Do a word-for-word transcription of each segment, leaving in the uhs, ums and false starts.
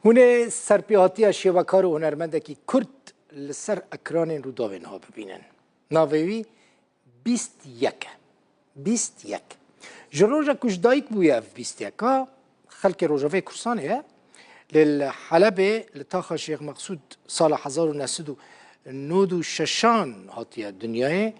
Hûn ê serpêhatiya şêwekar û hunermendekî Kurd li ser ekranên Rûdawê niha bibînin. Navê wî bîst yek e. Bîst yek. Ji roja ku ji dayik bûye ev bîst yek a, xelkê Rojavayê Kurdistanê ye. Lê li Helebê, li taxa Şêx Meqsûd sala hezar û neh sed û nod û şeş an hatiye dinyayê.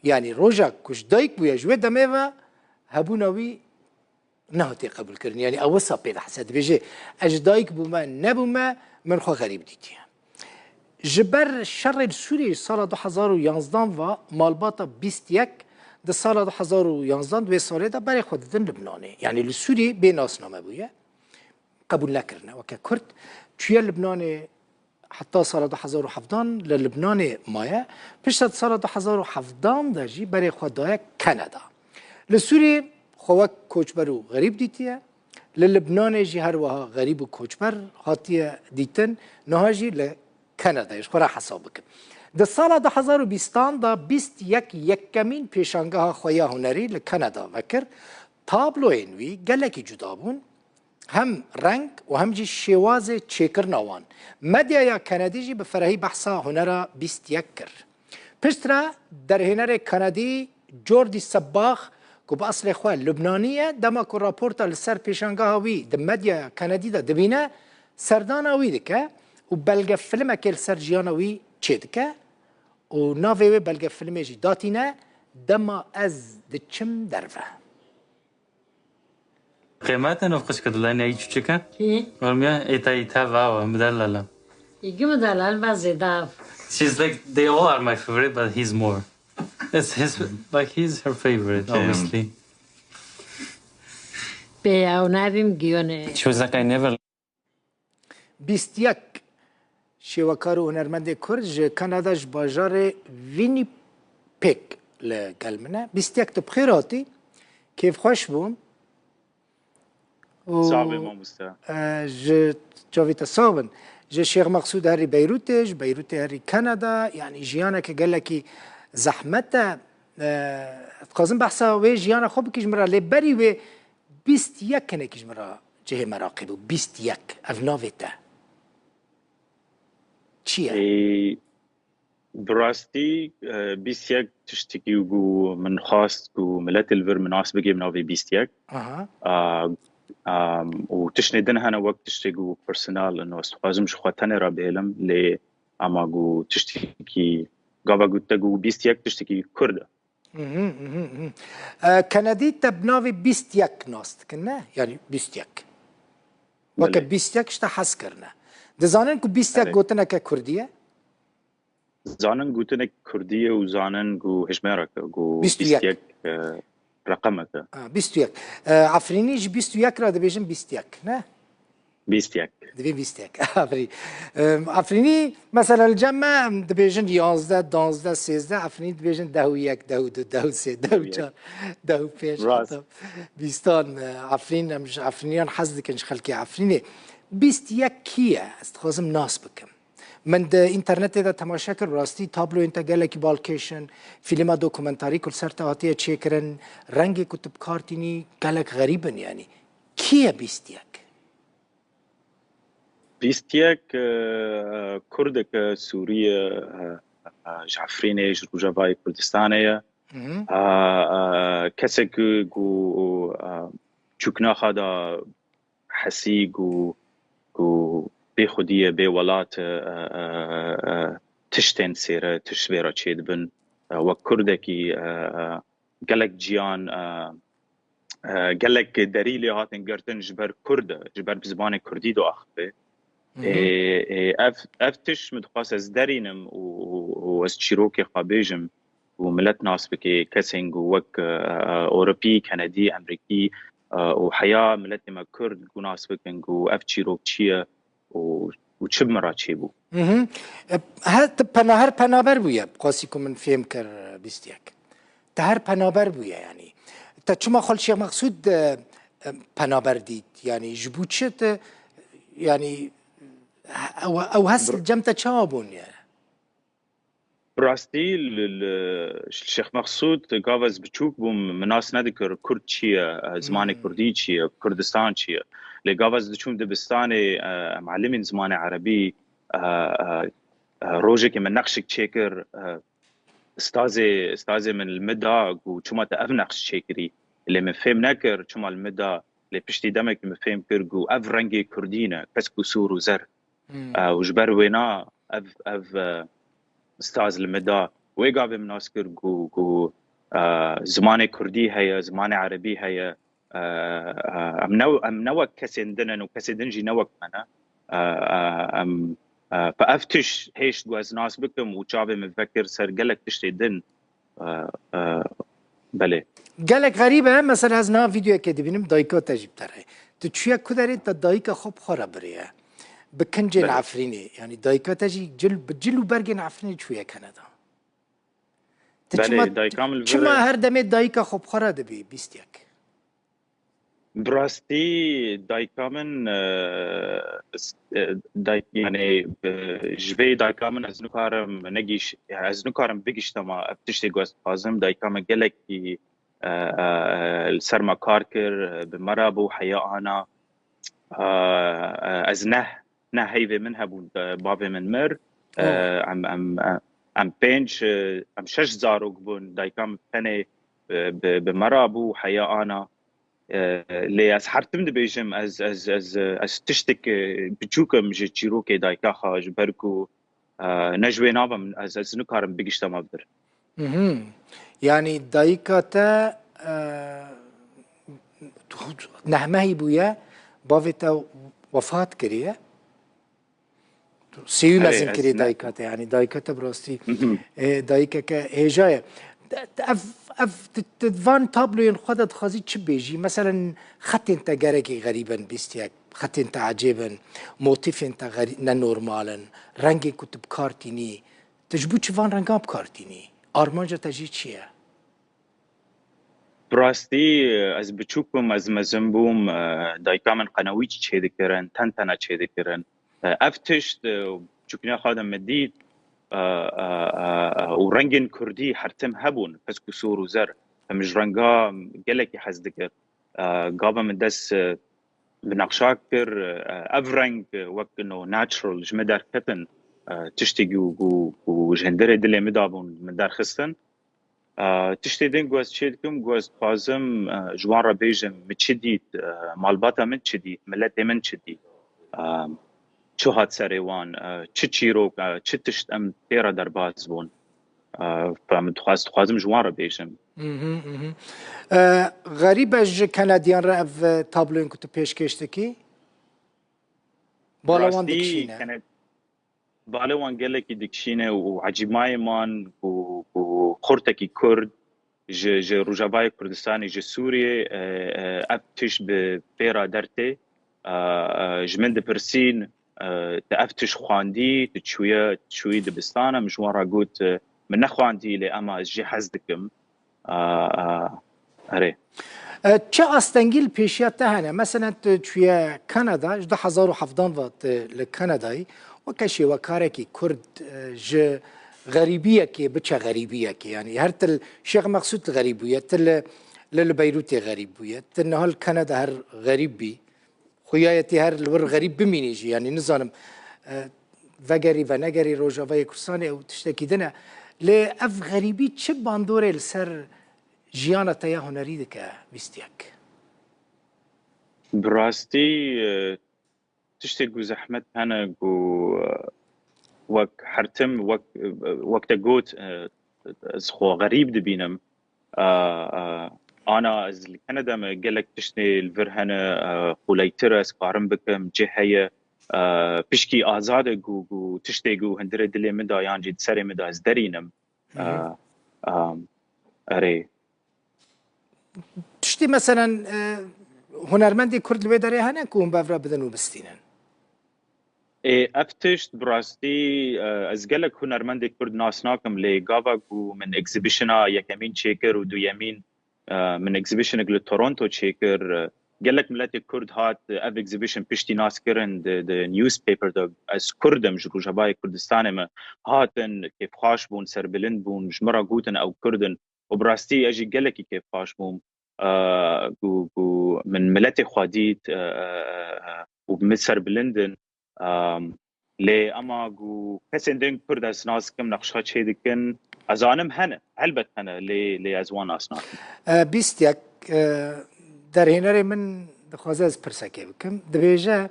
Yanî roja ku ji dayik bûye, ji wê demê ve hebûna wî nehatiye qebûlkirin. Yanî ew wisa pê dihese, dibêje, ez ji dayik bûme, nebûme, min xwe xerîb dîtiye. Ji ber şerê li Sûriyê ji sala du hezar û yanzdan ve malbata bîst yek di sala du hezar û yanzdan di wê salê de berê xwe didin Libnanê. Yanî li Sûriyê bê nasname bûye. Qebûl nekirine weke Kurd. Çûye Libnanê, heta sala du hezar û hevdan li Libnanê maye. Piştre di sala du hezar û hevdan de jî berê xwe daye Kanada. Li Sûriyê xwe wek koçber û xerîb dîtiye. Li Libnanê jî her wiha xerîb û koçber hatiye dîtin. Niha jî li Kanadayê ji xwe re hesab bikin. Di sala du hezar û bîstan de bîst yek yekemîn pêşangeha xwe ya hunerî li Kanada vekir. Tabloyên wî gelekî cuda bûn. Hem reng û hem jî şêwazê çêkirina wan. Medyaya Kanadî jî bi ferehî behsa hunera bîst yek kir. Piştre derhênerê Kanadî Jordi Sebbah, ku bi eslê xwe Lubnanî ye, dema ku raporta li ser pêşangeha wî di medyaya Kanadî de dibîne, serdana wî dike û belgefilmekê li ser jiyana wî çêdike û navê wê belgefilimê jî datîne, Dema Ez Diçim Derve. Qêmete nov qişka dilene î çuçika? Kî? Olmuyor. Eta ita vava, müdellala. İlgi müdellal bazı dav. She's like, they all are my favorite, but he's more. It's his, like, he's her favorite, obviously. Be ya, o navim Giyone. She was like, I never Bîst yek şêwekar û hunermendê Kurd ji Kanada, ji bajarê Winnipeg li gel min e. Bîst yek, tu bi xêr hatî. Kêfxweş bûm. Û, Sax be mamoste. E, ji çavê te sax bin. Ji Şêx Meqsûd herî Beyrûtê, ji Beyrûtê herî Kanada, yanî jiyaneke gelekî zehmet e. E, dixwazim behsa wê jiyana xwe bikî ji min re, lê berî wê bîst yek hinekî ji min re cihê meraqê bû. Bîst yek, ev navê te çi ye? Ê, bi rastî, e, bîst yek tiştekî ku min xwest ku miletê li vir min nas bike bi navê bîst yek. Aha. A, a, û tiştê din hene wek tiştê ku personal, ino ez dixwazim ji xwe tenê re bihêlim, lê ama ku tiştekî gava ku te ku bîst yek tiştekî Kurd e. Mhm, mhm, mhm. E, Kennedy te bi navê bîst yek nas dikin, ne? Yanî bîst yek. Weke Belê. Bîst yek ji te hez kirine. Dizanin ku bîst yek Belê. Gotineke Kurdî ye? Zanin gotinek Kurdî ye û zanin ku hejmerek e, ku Bîst û yek. Bîst yek, e, reqemek e. Ha, bîst û yek. E, Efrînî ji bîst û yek re dibêjin bîst yek, ne? Bîst yek. Divê bîst yek. Aferî. Em, Efrînî, mesela li cem me, em dibêjin yanzdeh, danzdeh, sêzdeh, Efrînî dibêjin deh û yek, deh û du, deh û sê, deh û çar, deh û pênc, Rast. Heta bîstan, e, Efrîn, em ji Efrîniyan hez dikin, ji xelkê Efrînê. Bîst yek kî ye? Ez dixwazim nas bikim. Min di înternetê de temaşe kir, rastî tabloyên te gelekî balkêş in, fîlma dokumentarî ku li ser te hatiye çêkirin, rengê ku tu bi kar tînî gelek xerîb in, yanî. Kî ye bîst yek? Bîst yek, e, Kurdeke Sûrî ye, e, e, ji Efrînê, ji Rojavayê Kurdistanê ye. Mhm. E, e, kesek ku, ku, e, çûknaxa da hesî ku, ku bê xwedî ye, bê welat e, e, e, e, tiştên sêre, tişt vê re çêdibin. E, wek Kurdekî, e, e, gelek ciyan, e, e, gelek derî lê hatin girtin ji ber Kurd e, ji ber bi zimanê Kurdî diaxive. Mhm. Ê, ê, ev, ev tişt min dixwest ez derînim û, û, û ez çîrokê xwe bêjim û milet nas bike, kesên ku wek, e, e, Ewropî, Kenedî, Emrîkî, e, û heya miletê me Kurd ku nas bikin ku ev çîrok çi ye û, û çi bi min re çêbû. Mhm. E, he, tu pena-, her penaber bûye, qasî ku min fêm kir, e, bîst yek. Te her penaber bûye, yanî. Te çima xwe li Şêx Meqsûd, e, e, penaber dît? Yanî ji bo çi te, yanî, ew, ew hes Br- cem te çawa bûn ye? Bi rastî li, li Şêx Meqsûd gava ez biçûk bûm, min nas nedikir Kurd çi ye, e, zimanê Hmm. Kurdî çi ye, Kurdistan çi ye. Lê gava ez diçûm dibistanê, e, em elimîn zimanê erebî, e, e, e, rojekê min neqşik çêkir, e, stazê, stazê min li min da ku çima te ev neqş çêkirî. Lê min fêm nekir çima li min da, lê piştî demekî min fêm kir ku ev rengê kurdî ne, kesk û sor û zer. Hmm. E, û ji ber wêna ev, ev, e, staz li min da. Wê gavê min nas kir ku, ku, e, zimanê kurdî heye, zimanê erebî heye. E, e, em ne, em ne wek kesên din in û kesê din jî ne wek me ne. E, e, em, e, pe ev tişt hêşt ku ez nas bikim û çavê min vekir ser gelek tiştê din. E, e, belê. Gelek xerîb e. Mesela ez niha vîdeoyekê dibînim, dayika te jî bi te re. Tu çûye ku derê, te dayika xwe bi xwe re biriye. Bi kincên Belê. Efrînê. Yanî dayika te jî cil, bi cil û bergên Efrînê çûye Kanada. Tu Belê, çima, dayika min li çima vir e. Her demê dayika xwe bi xwe re dibî, bîst yek? Bi rastî dayika min, e, s-, e, dayk-, yani, e, ji vê dayika min ez nikarim negîş-, ez nikarim bigiştama ev tiştê ku ez dixwazim. Dayika min gelekî, e, e, e, li ser me kar kir, e, bi me re bû heya ana. E, e, ez neh, neh heyvê min hebûn, e, bavê min mir. E, Oh. em, em, e, em pênc, e, em şeş zarok bûn. Dayika min tenê, e, bi, bi me re bû heya ana. E, lê ez her tim dibêjim, ez, ez, ez, ez tiştek, e, biçûk im ji çîrokê dayika xwe, ji ber ku, e, ne ji wê nabim, ez, ez nikarim bigiştama vir. Mhm. Yanî dayika te, e, nehmehî bûye, bavê te wefat kiriye. Sêwî Erê, mezin ez kirê ne- dayika te, yanî dayika te bi rastî, Mhm. e, dayikeke hêja ye. De-, de-, ev, ev, di, di van tabloyên xwe de dixwazî çi bêjî? Meselen, xetên te gerekî xerîb in, bîst yek, xetên te ecêb in, motîfên te xerî-, nenormal in, rengên ku tu bi kar tînî, tu ji bo çi van rengan bi kar tînî? Armanca te jî çi ye? Bi rastî, ez biçûk bûm, ez mezin bûm, e, dayika min qenewîç çêdikirin, ten tena çêdikirin. E, ev tişt, e, biçûkîna xwe de min dît, e, e, e, e, û rengên kurdî her tim hebûn, kesk û sor û zer. Em ji renga gelekî hez dikir. E, gava min dest, e, bi neqşa kir, e, ev reng, e, wek no natural ji min derketin, e, tiştê ku, ku, ku ji hundirê dilê min dabûn, min derxistin. E, tiştê din ku ez çê dikim, ku ez dixwazim, e, ji wan re bêjim, min çi dît, e, malbata min çi dît, miletê min çi dît, e, çi hat serê wan, e, çi çîrok, e, çi tişt em tê re derbas bûn. E, min dixwaz-, dixwazim ji wan re bêjim. Mhm, mhm. E, xerîb e ji Kanadiyan re ev, e, tabloyên ku tu pêşkêş dikî? Bala wan Rastî, dikişîne. Kene-, Balê wan gelekî dikişîne û ecîmayê man ku, ku xurtekî Kurd ji, ji Rojavayê Kurdistanê, ji Sûriyê, e, e, ev tişt bi pê re dertê. E, e, ji min dipirsîn, e, tu ev tişt xwendî, tu çûye, çûyî dibistan? Em ji wan re got, e, min nexwendî, lê ema ez jê hez dikim. A, a, erê. E, çi astengî li pêşiya te hene? Meselen, tu çûye Kanada, ji du hezar û hevdan ve tu li Kanadayî, weke şêwekarekî Kurd, e, ji xerîbiyekê biçe xerîbiyekê. Yanî her til Şêx Meqsûd li xerîb bûye, tu li, li, li Beyrûtê xerîb bûye, tu niha li Kanada her xerîb bî. Xuya ye tê her li wir xerîb bimînî jî, yanî nizanim, e, vegerî venegerî Rojavayê Kurdistanê ew tiştekî din e. Lê ev xerîbî çi bandorê li ser jiyana te ya hunerî dike, bîst yek? Bi rastî, e, tiştê ku zehmet hene ku, e, wek her tim, wek, e, wek te got, e, ez xwe xerîb dibînim. A, a, ana ez li Kanada me gelek tiştê li vir hene, a, quleytir ez karim bikim, cih heye, a, pişkî azad e ku, ku tiştê ku hundirê dilê min de yan jî di serê min de ez derînim. Hı hı. A, a, erê. Tiştî meselen, e, hunermendê Kurd li wê derê hene ku hûn bev re bidin û bistînin? Ê, ev tişt bi rastî, e, ez gelek hunermendê Kurd nas nakim, lê gava ku min exhibitiona yekemîn çêkir û duyemîn, e, min exhibitionek li Toronto çêkir, e, gelek miletê Kurd hat, e, ev exhibition piştî nas kirin di, di newspaper de, ez Kurd im, ji Rojavayê Kurdistanê me, hatin, kêfxweş bûn, serbilind bûn, ji min re gotin ew Kurd in û bi rastî ez jî gelekî kêfxweş bûm. e, ku, ku min miletê xwe dît, e, e, e, û min serbilind in. Em, lê ema ku kesên din Kurd ez nas dikim, nexşa çê dikin. Ez zanim hene, helbet hene, lê, lê ez wan nas nakim. E, bîst yek, e, derhênerê min dixwaze ez pirsekê bikim. Dibêje,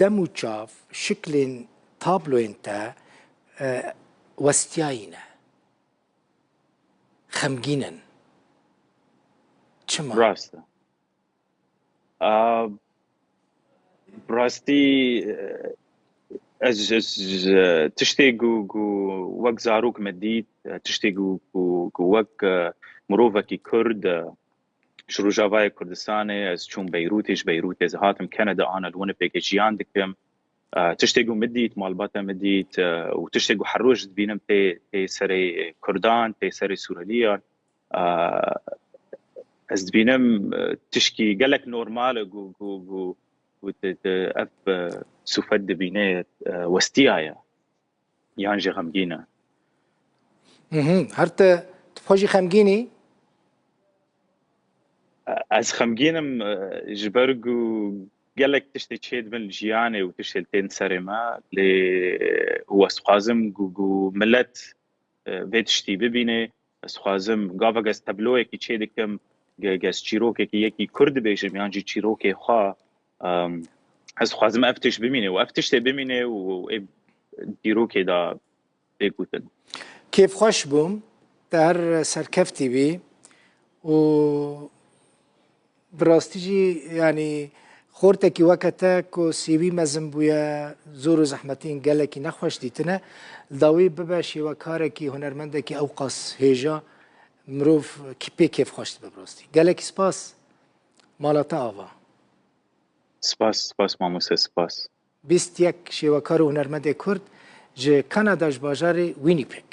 dem û çav, şiklên tabloyên te, e, westiyayî ne. Xemgîn in. Çima? Rast e. A, rastî, e, ez, ez, e, tiştê ku, ku wek zarok me dît, e, tiştê ku, ku, ku wek, e, mirovekî Kurd, e, ji Rojavayê Kurdistanê, ez çûm Beyrûtê, ji Beyrûtê ez hatim Kanada, ana li Winnipegê jiyan dikim. E, tiştê ku min dît, malbata min dît, e, û tiştê ku her roj dibînim tê, tê serê Kurdan, tê serê Sûreliyan. E, ez dibînim, e, tişkî gelek normal e ku, ku, ku, ku te, te ev, e, sûfet dibîne, e, westiyaye. Yan jî xemgîn e. Mhm. Her te, tu xwe jî xemgîn î? Ez xemgîn im, e, ji ber ku gelek tiştê çêdibin li jiyanê û tiştê li tên serê me, lê, e, û ez dixwazim ku, ku milet, e, vê tiştî bibîne. Ez dixwazim, gavek ez tabloyekî çê dikim, ge-, ge ez çîrokekî yekî Kurd dibêjim, yan jî çîrokê xwe, em, ez dixwazim ev tişt bimîne û ev tiştê bimîne û ê dîrokê de tê gotin. Kêfxweş bûm, te her serkeftî bî û bi rastî jî, yanî, xortekî weke te ku sîwî mezin bûye, zor û zehmetiyên gelekî nexweş dîtine, li dawî bibe şêwekarekî, hunermendekî ewqas hêja, mirov kî pê kêfxweş dibe bi rastî. Gelekî spas, mala te ava. Spas, spas mamoste, spas. Bîst yek şêwekar û hunermendê Kurd ji Kanada, ji bajarê Winnipeg.